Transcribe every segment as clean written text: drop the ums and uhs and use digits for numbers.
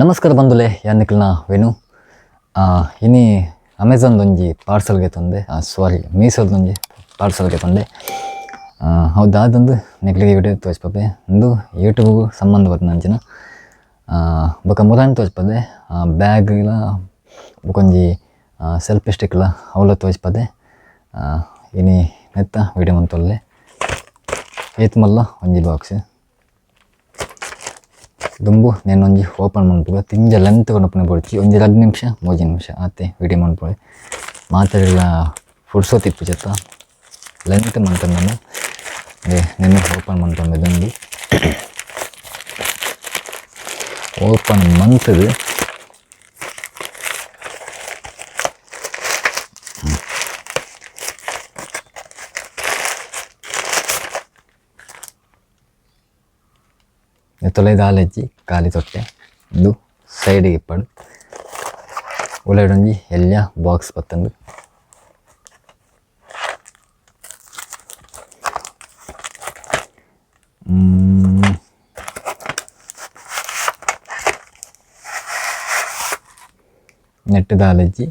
ನಮಸ್ಕಾರ ಬಂಧುಲೆ, ಯಾನಿಕ್ಲನ ವೇಣು. ಇನಿ ಅಮೆಝಾನ್ದೊಂಜಿ ಪಾರ್ಸಲ್ಗೆ ತಂದೆ, ಸಾರಿ ಮೀಸೋದೊಂಜಿ ಪಾರ್ಸಲ್ಗೆ ತಂದೆ. ಹೌದಾದಂದು ನೆಕ್ಲಿಗೆ ವಿಡಿಯೋ ತೋರಿಸ್ಪೆ ಇಂದು ಯೂಟ್ಯೂಬ್ಗೂ ಸಂಬಂಧ ಬರ್ತದೆ ಅಂಚಿನ. ಬೊಕ ಮುರಾನ್ ತೋರಿಸ್ಪದೆ ಬ್ಯಾಗ್ಲ ಬೊಕೊಂಜಿ ಸೆಲ್ಫಿ ಸ್ಟಿಕ್ಲ ಅವಲ ತೋರಿಸ್ಪದೆ. ಇನಿ ನೆತ್ತ ವಿಡಿಯೋ ಮಂತೊಲ್ಲೆ ಏತ್ ಮಲ್ಲ ಒಂಜಿ ಬಾಕ್ಸ್ ದುಂಬು నేనొంజಿ ಓಪನ್ ಮನ್ಪುಗ ತಿಂಜ ಲೆಂತ್ ಕೊನಪುನ ಬೊಡ್ಚಿ ಒಂಜಿ 2 ನಿಮಿಷ 3 ನಿಮಿಷ ಆತೆ ವಿಡಿಯೋ ಮನ್ಪೊಳಿ ಮಾತೆರ್ಲ ಫುರ್ಸೊತ್ತು ಇಪ್ಪುಜತ್ತ ಲೆಂತ್ ಮಂತೊಂದು ನೆನ್ನೆ ಓಪನ್ ಮನ್ಪೊಂದು ದುಂಬು ಓಪನ್ ಮಂತುದು ತೊಲೆದಾಲೆಜ್ಜಿ ಖಾಲಿ ತೊಟ್ಟೆ ಇಂದು ಸೈಡಿಗೆ ಇಪ್ಪಡು ಉಲೈಡೊಂಜಿ ಎಲ್ಯ ಬಾಕ್ಸ್ ಬತ್ತಂದು. ನೆಟ್ ದಾಲೆಜ್ಜಿ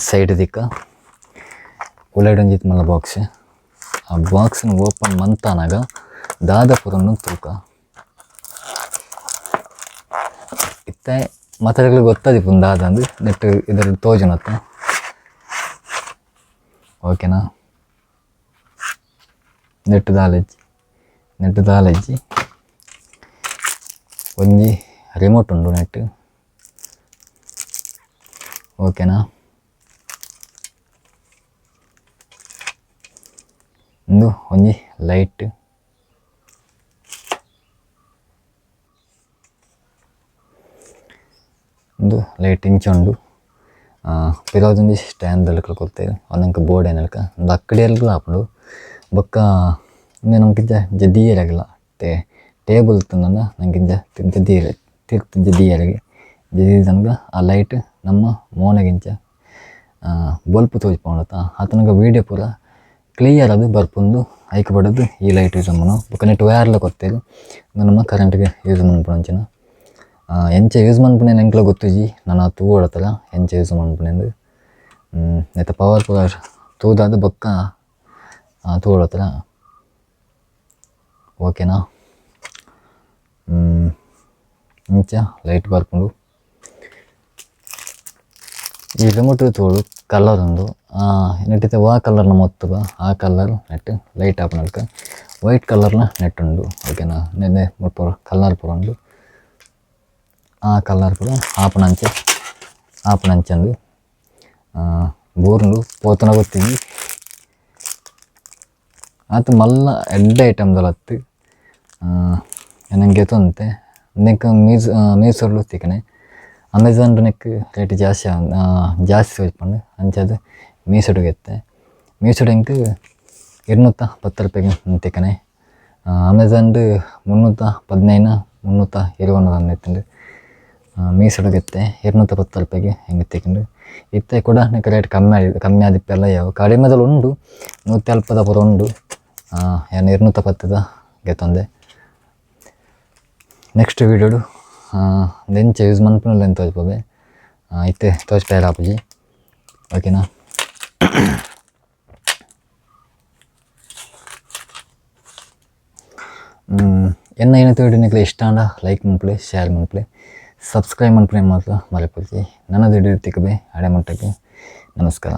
ಸೈಡ್ ದಿಕ್ಕ ಉಲೈಡೊಂಜಿ ಮಲ್ಲ ಬಾಕ್ಸ್. ಆ ಬಾಕ್ಸ್ನ ಓಪನ್ ಮಂತಾನಾಗ ದಾದಪುರನ್ನು ತೂಕ ಇತ್ತೆ ಮತಗಳು ಗೊತ್ತದಿಪ್ಪುಂದು ದಾದ ಅಂದು ನೆಟ್ ಇದರ ತೋಜುನತ್ತ. ಓಕೆನಾ? ನೆಟ್ ದಾಲೆಜ್ಜಿ ನೆಟ್ ದಾಲೆಜ್ಜಿ ಒಂಜಿ ರಿಮೋಟ್ ಉಂಡು ನೆಟ್. ಓಕೆನಾ? ಇಂದು ಒಂಜಿ ಲೈಟ್. ಇಂದು ಲೈಟ್ ಇಂಚ ಉಂಡು. ಪಿರವುದೊಂಜಿ ಸ್ಟ್ಯಾಂಡ್ ದಲಕ ಕೊರ್ತೆರ್ ಒಂದಂಕ ಬೋರ್ಡ್ ಏನಲ್ಕ ಉಂದು ಅಕ್ಕಡಿಯಲ್ಗ್ಲ ಆಪುಂಡು. ಬೊಕ್ಕ ಉಂದು ನಮಕ್ ಇಂಚ ದೀಯೆರೆಗ್ಲ ಟೇಬಲ್ ಇತ್ತುಂಡ ನಂಕ್ ಇಂಚ ತಿರ್ತ್ ದೀಯೆರೆ ತಿರ್ತ್ ಇಂಚ ದೀಯೆರೆಗ್ ದೀದ್ ಆ ಲೈಟ್ ನಮ್ಮ ಮೋನೆಗ್ ಇಂಚ ಬೊಲ್ಪು ತೋಜಿಪಾವುಂಡತ್ತ. ಆತನಗ ವೀಡಿಯೋ ಪೂರ ಕ್ಲಿಯರ್ ಆದ್ ಬರ್ಪುಂಡು. ಐಕ್ ಬಡದ್ ಈ ಲೈಟ್ ಯೂಸ್ ಮನ್ಪುನು. ಬೊಕ್ಕ ನೆಟ್ ವೈರ್ಲ ಕೊರ್ತೆರ್ ಉಂದು ನಮ್ಮ ಕರೆಂಟ್ಗ್ ಯೂಸ್ ಮನ್ಪುನ ಅಂಚಿನ. ಎಂಚ ಯೂಸ್ ಮನ್ಪುನೆ ಎಂಕ್ಲ ಗೊತ್ತುಜಿ, ನನ ತೂವೊಡತ್ತಲ ಎಂಚ ಯೂಸ್ ಮನ್ಪುನೆಂದು. ನೆತ್ತ ಪವರ್ ಪೂರ ತೂದಾದ್ ಬೊಕ್ಕ ತೂವೊಡತ್ತಲ. ಓಕೆನಾ? ಇಂಚ ಲೈಟ್ ಬರ್ಪುಂಡು. ಈ ರಿಮೋಟ್ ತೂವೊಡು ಕಲರ್ ಉಂಡು. ನೆಟ್ ವಾ ಕಲರ್ನ ಮೊತ್ತುಗ ಆ colour net light ಆಪುನಲ್ಕ white ಕಲರ್ನ ನೆಟ್ ಉಂಡು. ಓಕೆನಾ? ನೆನ್ನೆ ಮುಲ್ಪ ಕಲರ್ ಪೂರ ಉಂಡು. ಆ ಕಲರ್ ಪೂರ ಆಪುನಂಚ ಆಪುನಂಚಂದು ಬೋರ್ಂಡು ಪೋತುನ ಗೊತ್ತಿಜ್ಜಿ. ಆತ್ ಮಲ್ಲ ಎಡ್ಡೆ ಐಟಮ್ ದಲತ್ತ್ ಎನನ್ ಗೆತೊಂತೆ ನೆಕ್ ಮೀಸೋಡ್ಲು ತಿಕ್ಕನೆ. ಅಮೆಝಾನ್ ನೆಕ್ ರೇಟ್ ಜಾಸ್ತಿ ಜಾಸ್ತಿ ತೋಜಿಪುಂಡು. ಅಂಚಾದ್ ಮೀಸೋಡು ಗೆತ್ತೆ. ಮೀಸೋಡು ಎಂಕ್ 210 ರೂಪಾಯಿಗ್ ತಿಕ್ಕನೆ. ಅಮೆಝಾನ್ 315 320 ಇತ್ತುಂಡು. ಮೀಸೋಡು ಗೆತ್ತೆ 210 ರೂಪಾಯಿಗೆ ಹೆಂಗೆ ತಿಕ್ಕುಂಡು. ಇತ್ತೆ ಕೂಡ ನೆಕ್ ರೇಟ್ ಕಮ್ಮಿ ಕಮ್ಮಿ ಆದಿಪ್ಪೆಲ್ಲ ಯಾವು ಕಡಿಮೆದಲ್ಲ ಉಂಡು. 140 ಪೂರ ಉಂಡು. ಯಾನ್ 210 ಗೆತ್ತೊಂದೆ. ನೆಕ್ಸ್ಟ್ ವೀಡಿಯೋಡು ಎಂಚ ಯೂಸ್ ಮನ್ಪುನಲ್ಲ ಎಂತ ತೋಜಿಪೊಬೆ. ಇತ್ತೆ ತೋಜಿಪೆರೆ ಆಪುಜಿ. ಓಕೆನಾ? ಎನ್ನ ಏನ ವಿಡಿಯೋ ನಿಕ್ಲೆ ಇಷ್ಟ ಆಂಡ ಲೈಕ್ ಮನ್ಪುಲೆ, ಶೇರ್ ಮನ್ಪುಲೆ, ಸಬ್ಸ್ಕ್ರೈಬ್ ಮನ್ಪುನೆ ಮಾತ್ರ ಮರೆಪೊಡ್ಚಿ. ನನ ವಿಡಿಯೋ ತಿಕ್ಕಬೆ ಅಡೆ ಮಟ್ಟಕ್ಕೆ ನಮಸ್ಕಾರ.